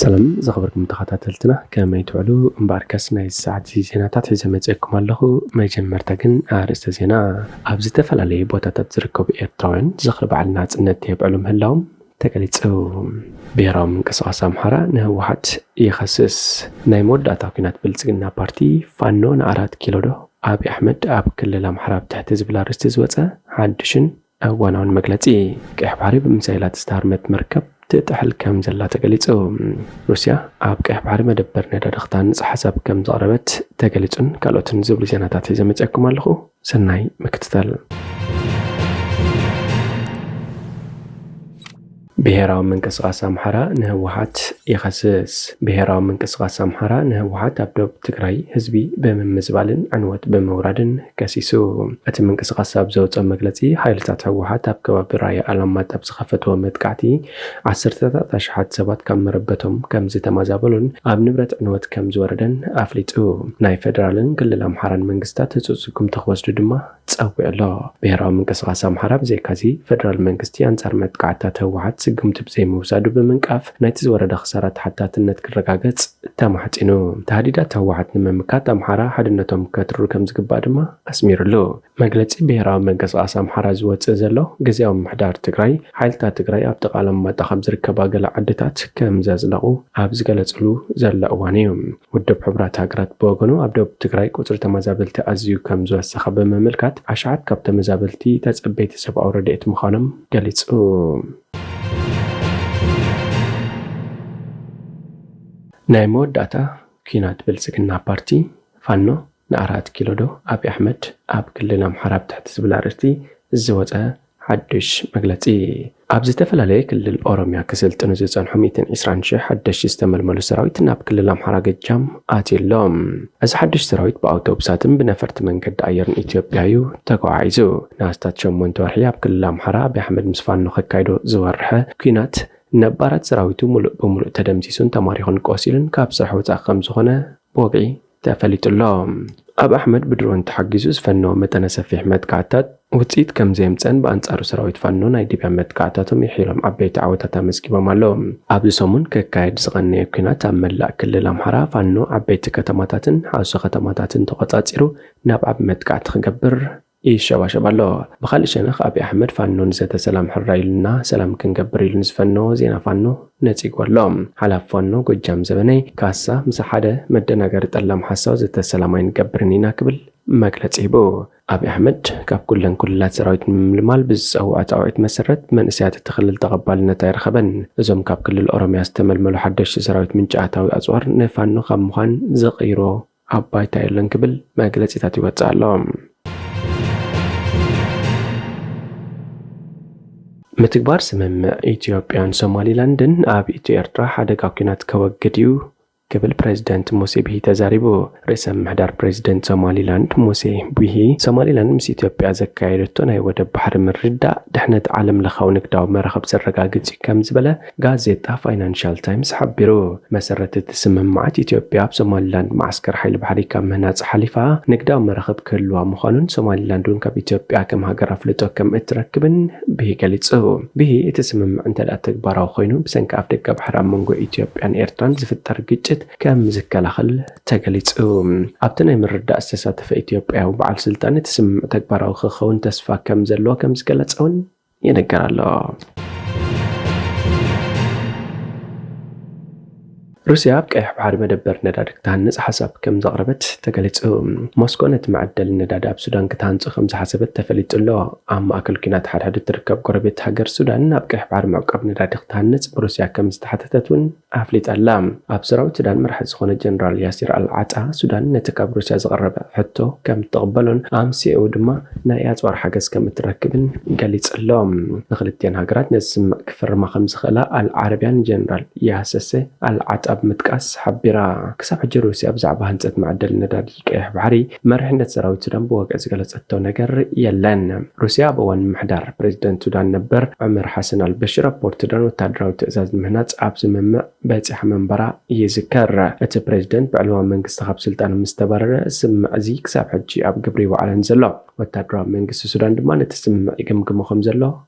ሰላም ዝኸበርኩም ተኸታተልትና፣ ከመይ ትውዕሉ? እምበኣርከስ ናይ ሰዓት ዜናታት ሒዘ መጺኤኩም ኣለኹ። መጀመርታ ግን ኣርእስተ ዜና። ኣብ ዝተፈላለዩ ቦታታት ዝርከቡ ኤርትራውያን ዝኽሪ በዓል ናጽነት የብዕሉ ምህላዎም ተገሊጹ። ብሄራዊ ምንቅስቓስ ኣምሓራ ንህወሓት ይኸስስ። ናይ መወዳእታ ኲናት ብልጽግና ፓርቲ ፋኖ ንኣራት ኪሎ ዶ ኣብይ ኣሕመድ ኣብ ክልል ኣምሓራ ኣብ ትሕቲ ዝብል ኣርእስቲ ዝወጸ ሓድሽን እዋናውን መግለጺ። ቀይሕ ባሕሪ ብሚሳይላት ዝተሃርመት መርከብ ትጥሕል ከም ዘላ ተገሊጹ። ሩስያ ኣብ ቀይሕ ባሕሪ መደበር ነዳዲ ክታንጽ ሓሳብ ከም ዘቕረበት ተገሊጹን ካልኦትን ዝብሉ ዜናታት ሒዘ መጺኣኩም ኣለኹ። ሰናይ ምክትታል። ብሄራዊ ምንቅስቓስ ኣምሓራ ንህወሓት ይኸስስ። ብሄራዊ ምንቅስቓስ ኣምሓራ ንህወሓት ኣብ ደቡብ ትግራይ ህዝቢ ብምምዝባልን ዕንወት ብምውራድን ከሲሱ። እቲ ምንቅስቓስ ኣብ ዘውፅኦ መግለፂ፣ ሓይልታት ህወሓት ኣብ ከባቢ ራያ ኣላማጣ ኣብ ዝኸፈትዎ መጥቃዕቲ ዓሰርተታት ኣሽሓት ሰባት ካብ መረበቶም ከም ዝተመዛበሉን ኣብ ንብረት ዕንወት ከም ዝወረደን ኣፍሊጡ። ናይ ፌደራልን ክልል ኣምሓራን መንግስታት ህፁፅ ስጉምቲ ክወስዱ ድማ ጸዊዑ ኣሎ። ብሄራዊ ምንቅስቓስ ኣምሓራ ብዘይካዚ፣ ፌደራል መንግስቲ ኣንጻር መጥቃዕትታት ህወሓት ስጉምቲ ብዘይምውሳዱ ብምንቃፍ፣ ናይቲ ዝወረደ ክሳራ ተሓታትነት ክረጋገጽ ተማሕጺኑ። ተሃዲዳት ህወሓት ንምምካት ኣምሓራ ሓድነቶም ከትርሩ ከም ዝግባእ ድማ ኣስሚሩሉ። መግለጺ ብሄራዊ ምንቅስቓስ ኣምሓራ ዝወጽእ ዘሎ፣ ግዝያዊ ምምሕዳር ትግራይ፣ ሓይልታት ትግራይ ኣብ ጥቓ ኣላማጣ ካብ ዝርከባ ገለ ዓድታት ከም ዘጽለቑ ኣብ ዝገለጽሉ ዘሎ እዋን እዩ። ውድብ ሕቡራት ሃገራት ብወገኑ፣ ኣብ ደቡብ ትግራይ ቁጽሪ ተመዛበልቲ ኣዝዩ ከም ዝወሰኸ ብምምልካት፣ ኣሽሓት ካብ ተመዛበልቲ ተጸበይቲ ሰብኣዊ ረድኤት ምዃኖም ገሊጹ። ናይ መወዳእታ ኲናት ብልጽግና ፓርቲ ፋኖ ንኣራት ኪሎ ዶ ኣብይ ኣሕመድ ኣብ ክልል ኣምሓራ ኣብ ትሕቲ ዝብል ኣርእስቲ ዝወጸ ሓድሽ መግለጺ። ኣብ ዝተፈላለየ ክልል ኦሮምያ ክስልጥኑ ዝጸንሑ ሚእትን ዕስራን ሺሕ ሓደሽቲ ዝተመልመሉ ሰራዊት ናብ ክልል ኣምሓራ ገጃም ኣትዩ ኣሎ። እዚ ሓድሽ ሰራዊት ብኣውቶቡሳትን ብነፈርቲ መንገዲ ኣየርን ኢትዮጵያ እዩ ተጓዓዒዙ። ንኣስታት ሸሞንተ ወርሒ ኣብ ክልል ኣምሓራ ኣብይ ኣሕመድ ምስ ፋኖ ከካይዶ ዝወርሐ ኲናት፣ ነባራት ሰራዊቱ ሙሉእ ብሙሉእ ተደምሲሱን ተማሪኹን ቆሲሉን ካብ ስራሕ ወጻኢ ከም ዝኾነ ብወግዒ ተፈሊጡ ኣሎ። ኣብ ኣሕመድ ብድሮን ተሓጊዙ ዝፈነወ መጠነ ሰፊሕ መጥቃዕታት ውጽኢት ከም ዘየምጸን፣ ብኣንጻሩ ሰራዊት ፋኖ ናይ ድብያ መጥቃዕታቶም ይሒሎም ዓበይቲ ዓወታት ኣመዝጊቦም ኣለዉ። ኣብዚ ሰሙን ክካየድ ዝቐነየ ኲናት ኣብ መላእ ክልል ኣምሓራ ፋኖ ዓበይቲ ከተማታትን ሓውሲ ከተማታትን ተቖጻጺሩ ናብ ዓቢ መጥቃዕቲ ክገብር ይሸባሸብ ኣሎ። ብኻልእ ሸነኽ ኣብይ ኣሕመድ ፋኖ ንዘተ ሰላም ሕራይ ኢሉና ሰላም ክንገብር ኢሉ ንዝፈነዎ ዜና ፋኖ ነጺጉ ኣሎ። ሓላፊ ፋኖ ጎጃም ዘበነይ ካሳ ምስ ሓደ መደናገሪ ጠላም ሓሳብ ዘተ ሰላም ኣይንገብርን ኢና ክብል መግለጺ ሂቡ። ኣብይ ኣሕመድ ካብ ኩለን ክልላት ሰራዊት ንምምልማል ብዝጸውዖ ጻውዒት መሰረት መንእሰያት እቲ ክልል ተቐባልነት ኣይረኸበን። እዞም ካብ ክልል ኦሮምያ ዝተመልመሉ ሓደሽቲ ሰራዊት ምንጪ ኣታዊ ኣጽዋር ንፋኖ ካብ ምዃን ዝቕይሮ ኣብ ባይታ የለን ክብል መግለጺታት ይወጽእ ኣሎ። ምትግባር ስምምዕ ኢትዮጵያን ሶማሊላንድን ኣብ ኢትዮ ኤርትራ ሓደጋ ኲናት ከወግድ እዩ ክብል ፕሬዚደንት ሙሴ ቢሂ ተዛሪቡ። ርእሰ ምምሕዳር ፕሬዚደንት ሶማሊላንድ ሙሴ ቢሂ፣ ሶማሊላንድ ምስ ኢትዮጵያ ዘካየደቶ ናይ ወደብ ባሕሪ ምርድዳእ ድሕነት ዓለም ለኻዊ ንግዳዊ መራኽብ ዘረጋግጽ እዩ ከም ዝበለ ጋዜጣ ፋይናንሻል ታይምስ ሓቢሩ። መሰረት እቲ ስምምዓት፣ ኢትዮጵያ ኣብ ሶማሊላንድ መዓስከር ሓይሊ ባሕሪ ካብ ምህናጽ ሓሊፋ ንግዳዊ መራኽብ ክህልዋ ምዃኑን ሶማሊላንድ እውን ካብ ኢትዮጵያ ከም ሃገር ኣፍልጦ ከም እትረክብን ቢሂ ገሊጹ። ቢሂ፣ እቲ ስምምዕ እንተ ደኣ ተግባራዊ ኮይኑ፣ ብሰንኪ ኣፍ ደገ ባሕሪ ኣብ መንጎ ኢትዮጵያን ኤርትራን ዝፍጠር ግጭት ከም ዝከላኸል ተገሊጹ። ኣብቲ ናይ ምርድዳእ ዝተሳተፈ ኢትዮጵያዊ በዓል ስልጣን፣ እቲ ስምምዕ ተግባራዊ ክኸውን ተስፋ ከም ዘለዎ ከም ዝገለጸ እውን ይንገር ኣሎ። ሩስያ ኣብ ቀይሕ ባሕሪ መደበር ነዳዲ ክትሃንጽ ሓሳብ ከም ዘቕረበት ተገሊጹ። ሞስኮ ነቲ መዐደሊ ነዳዲ ኣብ ሱዳን ክትሃንጾ ከም ዝሓሰበት ተፈሊጡ ኣሎ። ኣብ ማእከል ኲናት ሓድሕድ እትርከብ ጎረቤት ሃገር ሱዳን፣ ኣብ ቀይሕ ባሕሪ ምዕቃብ ነዳዲ ክትሃንጽ ብሩስያ ከም ዝተሓተተት እውን ኣፍሊጣ ኣላ። ኣብ ሰራዊት ሱዳን መራሒ ዝኾነ ጀነራል ያሲር ኣልዓጣ፣ ሱዳን ነቲ ካብ ሩስያ ዝቐረበ ሕቶ ከም እትቕበሎን ኣምሲኡ ድማ ናይ ኣጽዋር ሓገዝ ከም እትረክብን ገሊጹ ኣሎ። ንክልቲኣን ሃገራት ነዚ ስምምዕ ክፍርማ ከም ዝኽእላ ኣል ዓረብያ ንጀነራል ያሰሰ ኣልዓጣ ብምጥቃስ ሓቢራ። ክሳብ ሕጂ ሩስያ ብዛዕባ ህንጸት መዐደሊ ነዳዲ ቀይሕ ባሕሪ መሪሕነት ሰራዊት ሱዳን ብወግዒ ዝገለጸቶ ነገር የለን። ሩስያ ኣብ እዋን ምምሕዳር ፕሬዚደንት ሱዳን ነበር ዑመር ሓሰን ኣልበሽር ኣብ ፖርት ሱዳን ወታደራዊ ትእዛዝ ንምህናጽ ኣብ ስምምዕ በጺሓ ምንባራ ይዝከር። እቲ ፕሬዚደንት ብዕልዋ መንግስቲ ካብ ስልጣኑ ምስ ተባረረ፣ ስምምዕ እዚ ክሳብ ሕጂ ኣብ ግብሪ ይውዓለን ዘሎ። ወታደራዊ መንግስቲ ሱዳን ድማ ነቲ ስምምዕ ይግምግሞ ከም ዘሎ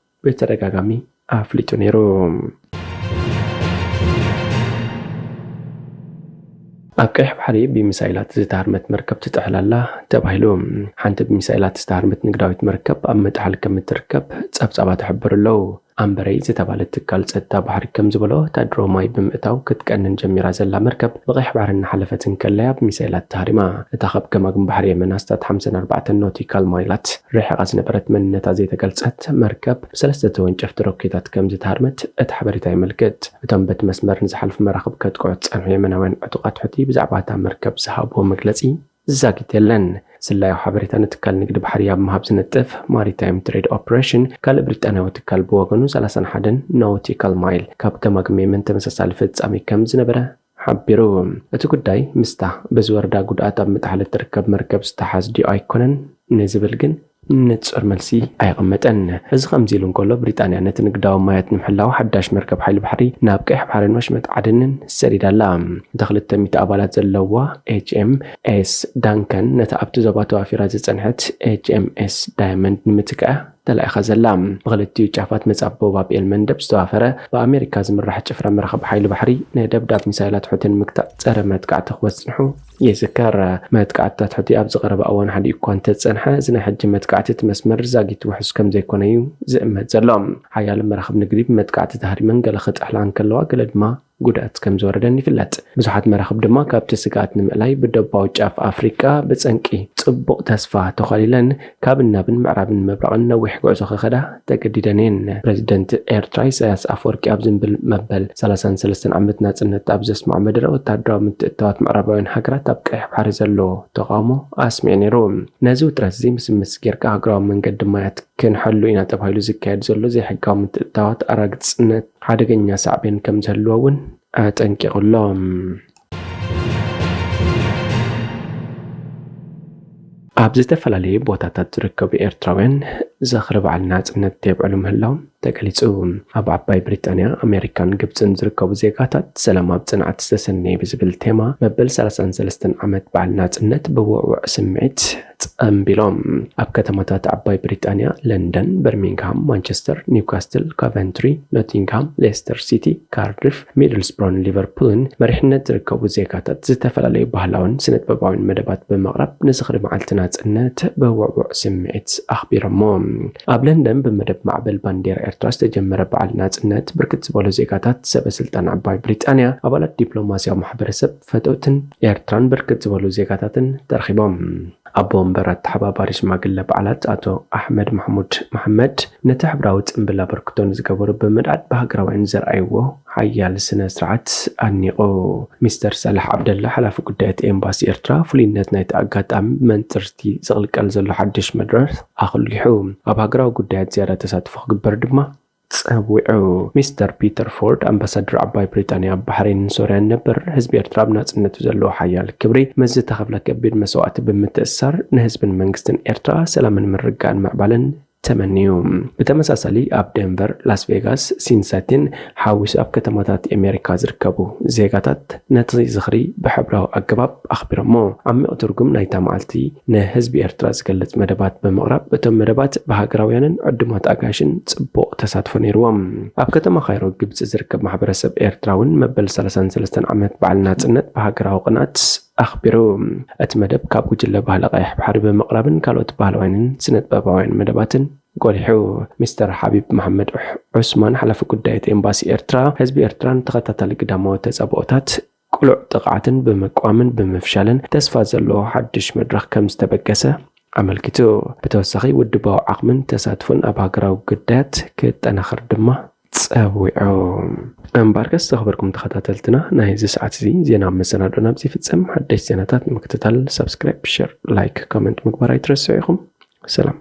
ብተደጋጋሚ ኣፍሊጡ ነይሩ። ኣብ ቀይሕ ባሕሪ ብሚሳይላት ዝተሃርመት መርከብ ትጥሕል ኣላ ተባሂሉ። ሓንቲ ብሚሳይላት ዝተሃርመት ንግዳዊት መርከብ ኣብ ምጥሓል ከም እትርከብ ጸብጻባት ይሕብሩ ኣለዉ። ኣምበረይ ዝተባህለ ትካል ጸጥታ ባሕሪ ከም ዝበሎ፣ ወታደራዊ ማይ ብምእታው ክትቀንን ጀሚራ ዘላ መርከብ ብቐይሕ ባሕሪ እናሓለፈት እንከለያ ብሚሳይላት ተሃሪማ። እታ ካብ ገማግም ባሕሪ የመን ኣስታት ሓምሳን ኣርባዕተን ኖቲካል ማይላት ርሒቓ ዝነበረት መንነታ ዘይተገልጸት መርከብ ብሰለስተ ተወንጨፍቲ ሮኬታት ከም ዝተሃርመት እቲ ሓበሬታ የመልክት። እቶም በቲ መስመር ንዝሓልፉ መራኽብ ከጥቅዑ ዝጸንሑ የመናውያን ዕጡቓት ሑቲ ብዛዕባ እታ መርከብ ዝሃብዎ መግለጺ ዛጊት የለን። ስላያዊ ሓበሬታ ንትካል ንግዲ ባሕሪ ኣብ ምሃብ ዝነጥፍ ማሪታይም ትሬድ ኦፕሬሽን፣ ካልእ ብሪጣንያዊ ትካል ብወገኑ፣ ሰላሳን ሓደን ናውቲካል ማይል ካብ ገማግም የመን ተመሳሳሊ ፍጻሜ ከም ዝነበረ ሓቢሩ። እቲ ጉዳይ ምስታ ብዝወረዳ ጉድኣት ኣብ ምጥሓል እትርከብ መርከብ ዝተሓዝ ድዩ ኣይኮነን ንዝብል ግን ንጹር መልሲ ኣየቐመጠን። እዚ ከምዚ ኢሉ እንከሎ፣ ብሪጣንያ ነቲ ንግዳዊ ማያት ንምሕላው ሓዳሽ መርከብ ሓይሊ ባሕሪ ናብ ቀይሕ ባሕርን ወሽመጥ ዓደንን ሰዲዳ ኣላ። እታ ክልተ ሚእቲ ኣባላት ዘለዋ ኤች ኤም ኤስ ዳንከን ነታ ኣብቲ ዞባ ተዋፊራ ዝጸንሐት ኤች ኤም ኤስ ዳያመንድ ንምትካእ ተላኢኻ ዘላ። ብኽልቲኡ ጫፋት መጻብቦ ባብ ኤል መንደብ ዝተዋፈረ ብኣሜሪካ ዝምራሕ ጭፍራ መራኽብ ሓይሊ ባሕሪ፣ ንደብዳብ ሚሳይላት ሑቲ ንምግታእ ጸረ መጥቃዕቲ ክወጽንሑ ይዝከር። መጥቃዕትታት ሑቲ ኣብዚ ቀረባ እዋን ሓዲኡ እኳ እንተጸንሐ፣ እዚ ናይ ሕጂ መጥቃዕቲ እቲ መስመር ዛጊት ውሑስ ከም ዘይኮነ እዩ ዝእመት ዘሎ። ሓያሎ መራኽብ ንግዲ ብመጥቃዕቲ ተሃሪመን፣ ገለ ክጥሕላ እንከለዋ፣ ገለ ድማ ጉድኣት ከም ዝወረደን ይፍለጥ። ብዙሓት መራኽብ ድማ ካብቲ ስግኣት ንምእላይ ብደቡባዊ ጫፍ ኣፍሪቃ ብጸንቂ ጽቡቕ ተስፋ ተዃሊለን ካብ ናብን ምዕራብን ምብራቕን ነዊሕ ጉዕዞ ክኸዳ ተገዲደን እየን። ፕረዚደንት ኤርትራ ኢሳያስ ኣፈወርቂ ኣብ ዝንብል መበል ሰላሳን ሰለስተን ዓመት ናጽነት ኣብ ዘስምዖ መደረ፣ ወታደራዊ ምትእትታዋት ምዕራባውያን ሃገራት ኣብ ቀይሕ ባሕሪ ዘለዎ ተቓውሞ ኣስሚዑ ነይሩ። ነዚ ውጥረት እዚ ምስምስ ጌርካ፣ ሃገራዊ መንገዲ ማያት ክንሕሉ ኢና ተባሂሉ ዝካየድ ዘሎ ዘይሕጋዊ ምትእትታዋት ኣራግጽነት ሓደገኛ ሳዕቤን ከም ዝህልዎ እውን ኣጠንቂቑ ኣሎ። ኣብ ዝተፈላለዩ ቦታታት ዝርከቡ ኤርትራውያን ዝኽሪ በዓል ናጽነት የብዕሉ ምህላዎም ተገሊጹ። ኣብ ዓባይ ብሪጣንያ፣ ኣሜሪካን ግብጽን ዝርከቡ ዜጋታት፣ ሰላም ኣብ ጽንዓት ዝተሰነየ ብዝብል ቴማ፣ መበል ሰላሳን ሰለስተን ዓመት በዓል ናጽነት ብውዕዉዕ ስምዒት ጸንቢሎም። ኣብ ከተማታት ዓባይ ብሪጣንያ፣ ለንደን፣ በርሚንግሃም፣ ማንቸስተር፣ ኒውካስትል፣ ኮቨንትሪ፣ ኖቲንግሃም፣ ሌስተር ሲቲ፣ ካርዲፍ፣ ሚድልስብሮን ሊቨርፑልን መሪሕነት ዝርከቡ ዜጋታት ዝተፈላለዩ ባህላውን ስነጥበባውን መደባት ብምቕራብ ንዝኽሪ መዓልቲ ናጽነት ብውዕዉዕ ስምዒት ኣኽቢሮሞ። ኣብ ለንደን ብመደብ ማዕበል ባንዴራ ኤርትራ ዝተጀመረ በዓል ናጽነት፣ ብርክት ዝበሉ ዜጋታት፣ ሰበ ስልጣን ዓባይ ብሪጣንያ፣ ኣባላት ዲፕሎማስያዊ ማሕበረሰብ፣ ፈተውትን ኤርትራን ብርክት ዝበሉ ዜጋታትን ተረኺቦም። ኣቦ ወንበር ኣተሓባባሪ ሽማግለ በዓላት ኣቶ ኣሕመድ ማሕሙድ መሓመድ፣ ነቲ ሕብራዊ ጽምብል ኣበርክቶ ንዝገበሩ ብምንኣድ፣ ብሃገራውያን ዘርኣይዎ ሓያል ስነ ስርዓት ኣድኒቑ። ሚስተር ሳልሕ ዓብደላ፣ ሓላፊ ጉዳያት ኤምባሲ ኤርትራ፣ ፍሉይነት ናይቲ ኣጋጣሚ ብመንጽርቲ ዝቕልቀል ዘሎ ሓድሽ መድረኽ ኣኹሊሑ፣ ኣብ ሃገራዊ ጉዳያት ዝያዳ ተሳትፎ ክግበር ድማ ጸዊዑ። ሚስተር ፒተር ፎርድ፣ ኣምባሳደር ዓባይ ብሪጣንያ ኣብ ባሕሬንን ሶርያን ነበር፣ ህዝቢ ኤርትራ ኣብ ናጽነቱ ዘለዎ ሓያል ክብሪ ምስ ዝተኸፍለ ከቢድ መስዋእቲ ብምትእስሳር፣ ንህዝብን መንግስትን ኤርትራ ሰላምን ምርግጋእን ምዕባለን ተመንዩ። ብተመሳሳሊ፣ ኣብ ዴንቨር፣ ላስ ቬጋስ፣ ሲንሳቲን ሓዊሱ ኣብ ከተማታት ኣሜሪካ ዝርከቡ ዜጋታት ነቲ ዝኽሪ ብሕብራዊ ኣገባብ ኣኽቢሮሞ። ዓሚቕ ትርጉም ናይታ መዓልቲ ንህዝቢ ኤርትራ ዝገልጽ መደባት ብምቕራብ፣ እቶም መደባት ብሃገራውያንን ዕዱማት ኣጋይሽን ጽቡቕ ተሳትፎ ነይርዎም። ኣብ ከተማ ካይሮ፣ ግብጺ ዝርከብ ማሕበረሰብ ኤርትራ እውን መበል ሰላሳን ሰለስተን ዓመት በዓል ናጽነት ብሃገራዊ ቅንኣት ኣኽቢሩ። እቲ መደብ ካብ ጉጅለ ባህሊ ቀይሕ ባሕሪ ብምቕራብን ካልኦት ባህላውያንን ስነጥበባውያን መደባትን ጎሊሑ። ሚስተር ሓቢብ መሓመድ ዑሕ-፣ ዑስማን፣ ሓላፊ ጉዳያት ኤምባሲ ኤርትራ፣ ህዝቢ ኤርትራ ንተኸታታሊ ግዳማዊ ተጻብኦታት ቅሉዕ ጥቕዓትን ብምቅዋምን ብምፍሻልን ተስፋ ዘለዎ ሓድሽ መድረኽ ከም ዝተበገሰ ኣመልኪቱ። ብተወሳኺ፣ ውድባዊ ዓቕምን ተሳትፎን ኣብ ሃገራዊ ጉዳያት ክጠናኸር ድማ ጸዊዑ። እምበኣርከስ፣ ዝኸበርኩም ተኸታተልትና፣ ናይዚ ሰዓት እዚ ዜና መሰናዶና ኣብዚ ይፍጸም። ሓደሽቲ ዜናታት ንምክትታል፣ ሳብስክራይብ፣ ሸር፣ ላይክ፣ ኮመንት ምግባር ኣይትረስዑ ኢኹም። ሰላም።